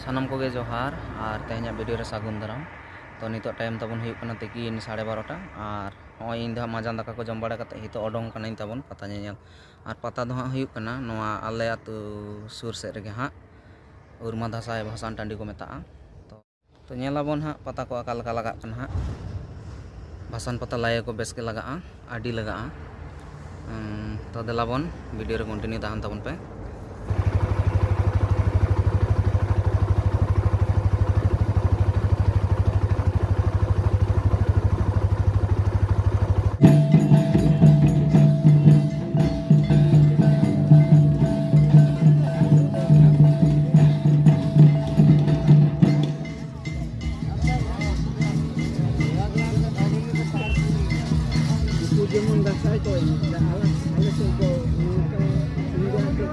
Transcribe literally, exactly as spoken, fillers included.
ᱥᱟᱱᱟᱢ ᱠᱚᱜᱮ ᱡᱚᱦᱟᱨ ᱟᱨ ᱛᱮᱦᱮᱧᱟᱜ ᱵᱷᱤᱰᱤᱭᱳ ᱨᱮ ᱥᱟᱹᱜᱩᱱ ᱫᱟᱨᱟᱢ᱾ ᱛᱚ, ᱱᱤᱛᱚᱜ ᱴᱟᱭᱤᱢ ᱛᱟᱵᱚᱱ ᱦᱩᱭᱩᱜ ᱠᱟᱱᱟ ᱛᱤᱠᱤᱱ ᱥᱟᱲᱮ ᱵᱟᱨᱚᱴᱟ, ᱟᱨ ᱱᱚᱜᱼᱚᱭ ᱤᱧ ᱫᱚ ᱦᱟᱸᱜ ᱢᱟᱡᱟᱱ ᱫᱟᱠᱟ ᱠᱚ ᱡᱚᱢ ᱵᱟᱲᱟ ᱠᱟᱛᱮ ᱱᱤᱛᱚᱜ ᱚᱰᱚᱝ ᱠᱟᱹᱱᱟᱹᱧ ᱛᱟᱵᱚᱱ ᱯᱟᱛᱟ ᱧᱮᱧᱮᱞ᱾ ᱟᱨ ᱯᱟᱛᱟ ᱫᱚ ᱦᱟᱸᱜ ᱦᱩᱭᱩᱜ ᱠᱟᱱᱟ ᱱᱚᱣᱟ ᱟᱞᱮ ᱟᱹᱛᱩ ᱥᱩᱨ ᱥᱮᱫ ᱨᱮᱜᱮ ᱦᱟᱸᱜ, ᱩᱨᱢᱟ ᱫᱟᱸᱥᱟᱭ ᱵᱷᱟᱥᱟᱱ ᱴᱟᱺᱰᱤ ᱠᱚ ᱢᱮᱛᱟᱜᱼᱟ᱾ ᱛᱚ, ᱛᱚ, ᱧᱮᱞᱟᱵᱚᱱ ᱦᱟᱸᱜ ᱯᱟᱛᱟ ᱠᱚ ᱚᱠᱟ ᱞᱮᱠᱟ ᱞᱟᱜᱟᱜ ᱠᱟᱱᱟ ᱦᱟᱸᱜ᱾ ᱵᱷᱟᱥᱟᱱ ᱯᱟᱛᱟ ᱞᱟᱹᱭᱟᱠᱚ ᱵᱮᱥ ᱜᱮ ᱞᱟᱜᱟᱜᱼᱟ, ᱟᱹᱰᱤ ᱞᱟᱜᱟᱜᱼᱟ᱾ ᱩᱸ, ᱛᱚ, ᱫᱮᱞᱟᱵᱚᱱ ᱵᱷᱤᱰᱤᱭᱳ ᱨᱮ ᱠᱚᱱᱴᱤᱱᱤᱭᱩ ᱛᱟᱦᱮᱱ ᱛᱟᱵᱚᱱ ᱯᱮ᱾ ᱩᱱᱠᱩ ᱡᱮᱢᱚᱱ ᱫᱟᱸᱥᱟᱭ ᱠᱚ ᱮᱱᱮᱡ ᱫᱟ, ᱟᱞᱮ, ᱟᱞᱮ ᱥᱮᱫ ᱫᱚ ᱱᱚᱝᱠᱟ ᱥᱩᱵᱤᱫᱷᱟ ᱫᱚ